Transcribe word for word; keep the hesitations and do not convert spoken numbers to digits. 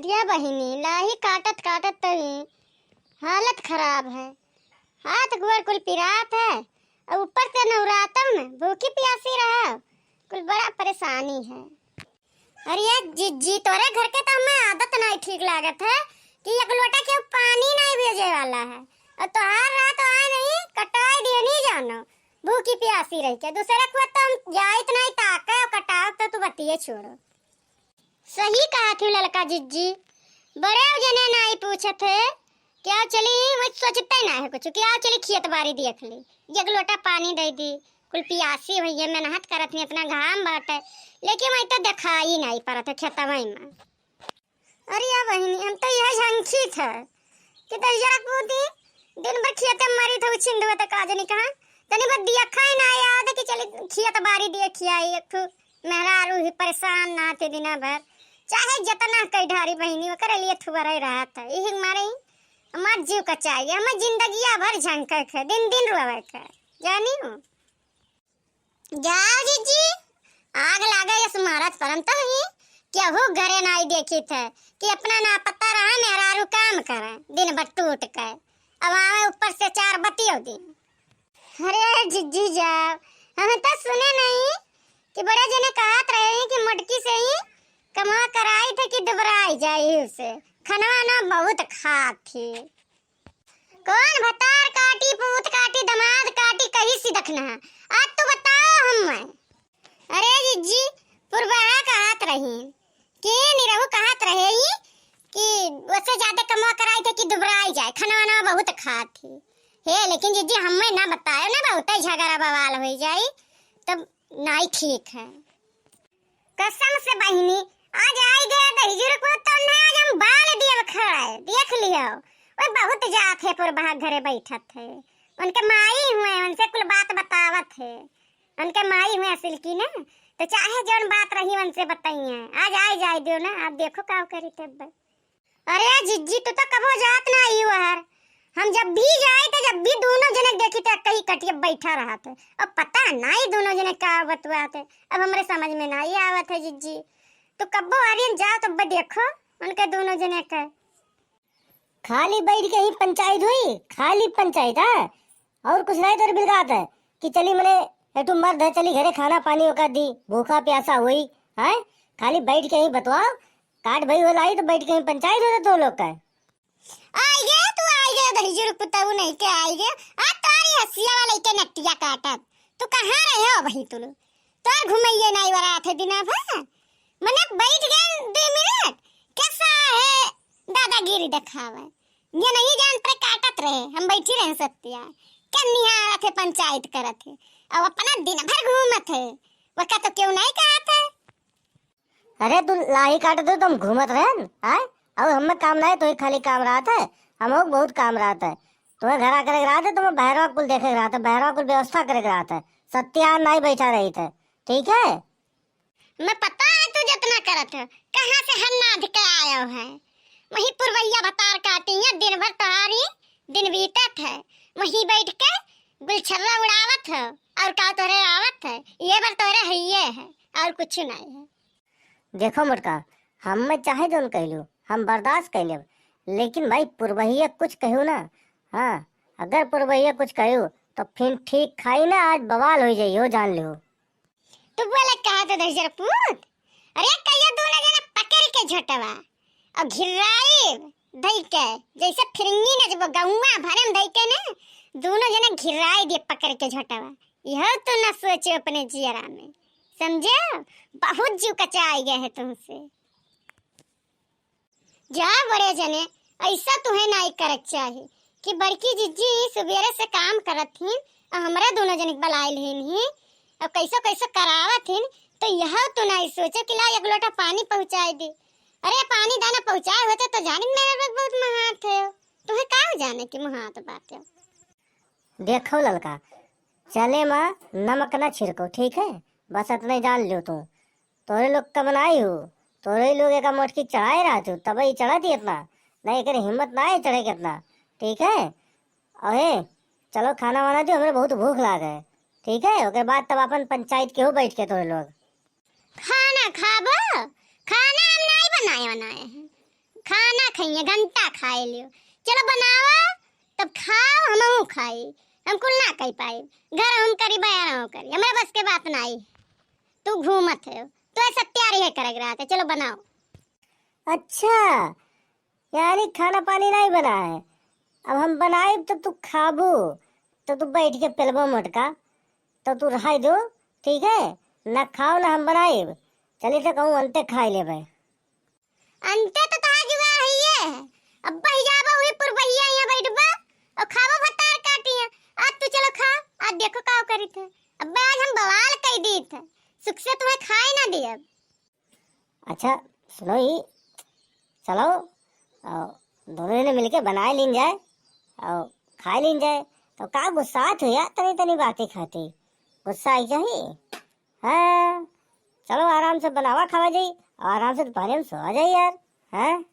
या बहिनी, लाही काटत काटत तो ही हालत खराब है, हाथ गोड़ कुल पिरात है, और ऊपर से नवरातन में भूखी प्यासी रहा, कुल बड़ा परेशानी है। अरे ये जिज्जी, तोरे घर के तो हमें आदत नहीं ठीक लागत है कि एक लोटा के पानी नहीं भेजे वाला है, और तोहार रहा तो आए नहीं, कटाई दिए नहीं जानो, भूखी प्यासी रह के। दूसरे को तो हम जाइत नहीं ताके और कटाव तो तू बतिये छोड़ो। सही कहा थी ललका जिज्जी, बड़े जने नाई पूछत है, क्या चली, वो सोचते ना है कुछ, क्या चली खेत बारी देख ली, एक लोटा पानी दे दी, कुल पियासी हुई है, मेहनत करत ही, इतना घाम बाटे, लेकिन वही तो दिखाई नहीं पड़त है खेतवा में। अरे या बहिनी, हम तो यह झंखी थे कि दहिजरा कूदी दिन भर खेते में मरी थे, छिंदुआ तक आज नहीं कहा, तनी भर दिया खाए ना याद कि चली खेत बारी दिए खियाई, एक ठो मेहरारू ही परेशान ना थे दिना भर, चाहे जतना कई ढारी बहिनी ओकर लिए थुबरई रहत है। यही मारे ही हमार जीव कचाई, हमें जिंदगिया भर झंके के, दिन दिन रोवे के, जानी हो। जाओ जिज्जी, आग लागे यस मारत परम तो ही, केहू घरे नाई देखी थे कि अपना ना पता रहा मेहरारू काम करे, दिन भर टूट के, अब आवे ऊपर से चार बतियो दिन। अरे जिज्जी जाओ, हम तो सुने नहीं कि बड़े जने कहत रहे कि मोटकी से ही कमा कराई थे कि दुबराई जाई उसे, खनवा ना बहुत खात थी। कौन भतार काटी, पूत काटी, दमाद काटी, कही सी दखना है। आज तू बताओ हम मैं। अरे जिज्जी, पुरबहा कहत रही कि निरहू कहत रहे ही कि उससे ज्यादा कमवा कराई थे कि दुबराई जाए, खनवा नवा बहुत खात थी। हे लेकिन जिज्जी हमें ना बतायो ना, बहुत ही झगड़ा बवाल हो जाई, तब नाई ठीक है। कसम से बहिनी, आज आई गया दहिजुर को तो ना आज हम बाल दिए खड़े, देख लियो। वो बहुत जात है पुरबहा घरे बैठत है, उनके माई हुए, उनसे कुल बात बतावत है, उनके माई हुए असिल की ना, तो चाहे जौन बात रही उनसे बताइए, आज आई जाए दियो ना, आप देखो का करी तब। अरे जिज्जी, तू तो कबो जात ना आई हर। हम जब भी जाए तो जब भी दोनों जने देखी तो कहीं कटिया बैठा रहा थे। अब पता नहीं दोनों जने का बतुआ थे। अब हमरे समझ में नहीं आवत है जिज्जी। तू कब्बो हरियन जाओ तो ब-, देखो उनके दोनों जने के। खाली बैठ के ही पंचायत हुई, खाली पंचायत है, और कुछ नहीं। तोर बिलगात है कि चली मने एटू मर्द है, चली घरे खाना पानी ओका दी, भूखा प्यासा हुई है। खाली बैठ के ही बतवाओ, काट भई होला ही तो बैठ के ही पंचायत होता तो लोग का। आई गया तू, आई गया दहिजुर पुतऊ नहीं के आई गया। आ तारी हसिया वाला के नटिया काटत। तू कहाँ रहे हो वही तू लोग? तोर घुमैये नहीं वरात है दिना भर। मने बैठ गए दो मिनट। कैसा है दादागिरी दिखावे? ये नहीं जान पर काटत रहे, हम बैठी रहे सत्या। कन्या थे पंचायत करत है। अब अपना दिन भर घूमत है। वो का तो क्यों नहीं कहत है? अरे तू लाही काट दो, तुम घूमत रहन, आय? और हमें काम ना है, तो ही खाली काम रहत है, हम लोग बहुत काम रहत है। तुम्हें घरा करे के रहत है, तुम्हें बहरवा कुल देखे के रहत है, बहरवा कुल व्यवस्था करे के रहत है, सत्या नहीं बैठा रही थे, ठीक है? मैं पता है तू जितना करत हो, कहाँ से हन्नाध के आयो है। वही पुरवैया भतार काटी है, दिन भर तोहारी दिन बीतत है, वहीं बैठ के गुलछर्रा उड़ावत हो, और का तोहरे आवत है? ये बार तोहरे हइये है, और कुछ नहीं है। देखो मोटका, हम में चाहे जौन कह लो, हम बर्दाश्त कर लेब, लेकिन भाई पुरवहिया कुछ कहू ना, हाँ, अगर पुरवहिया कुछ कहू तो फिर ठीक खाई ना, आज बवाल हो जाई हो, जान लो। तू बोले कहा तो दहिजर पूत, अरे कहियो दोनों जना पकड़ के झोटवा और घिराई धई के, जैसे फिरंगी नचबो गौवा भरम धई के ना, दोनों जना घिराई दे पकड़ के झोटवा। यह तू ना सोचे अपने जियरा में, समझे? बहुत जीव कचाई गए है तुमसे। जा बड़े जने, ऐसा तुहे नाई करक चाही कि बड़की जिज्जी सुबेरे से काम करत हिन और हमरा दोनों जने के बुलाए लेन ही और कैसो कैसो करावत हिन, तो यह तू नाई सोचे कि ला एक लोटा पानी पहुँचाए दे। अरे पानी दाना पहुँचाए होते तो जानित मेरे लोग बहुत महात है, तुहे का जाने कि महात बात है। देखो ललका, चले मा नमक ना छिड़को, ठीक है? बस इतने जान लियो तू। तोरे लोग का बनाई हो, तोरे लोग एका मोटकी चढ़ाए रहत हो, तब ही चढ़त ही इतना, नहीं एकर हिम्मत ना है चढ़े के इतना, ठीक है? अहे, चलो खाना वाना दियो, हमरे बहुत भूख लाग है, ठीक है? ओकर बाद तब अपन पंचायत के हो बैठ के तोरे लोग। खाना खाबो? खाना हम नहीं बनाए बनाए हैं। खाना खइहे, घंटा खाए लियो। चलो बनावा, तब खाओ, हमहू खाई। हम कुल ना कह पाई, घर हम करी, बहर हम करी, हमरे बस के बात ना आई। तू घूमत है, तो ऐसा तैयारी है करे रहते, चलो बनाओ। अच्छा, यानी खाना पानी नहीं बना है, अब हम बनाइब तो तू खाबू, तो तू बैठ के पेलबो मोटका, तो तू रहाई दो, ठीक है, ना खाओ ना हम बनाइब, चली तो कहूँ अंते खाई लेबे। अंते तो तहार जुआ है ये, अब बह जाबो वही पुरबहिया यहाँ बैठबा और खाबो भतार काटी है। आज तू चलो खा, आज देखो का करी थे, अब आज हम बवाल कह दी थे, सुख से तुम्हें खाए ना दिए। अच्छा सुनो ही, चलो, अ, दोनों जने मिलके बनाए लीन जाए और खाए लीन जाए। तो का गुस्सात हो यार, तनी तनी बातें खाती गुस्सा आई चाहिए। हाँ, चलो आराम से बनावा खावा जाई और आराम से दोपहर में सोवा जाई यार। हाँ,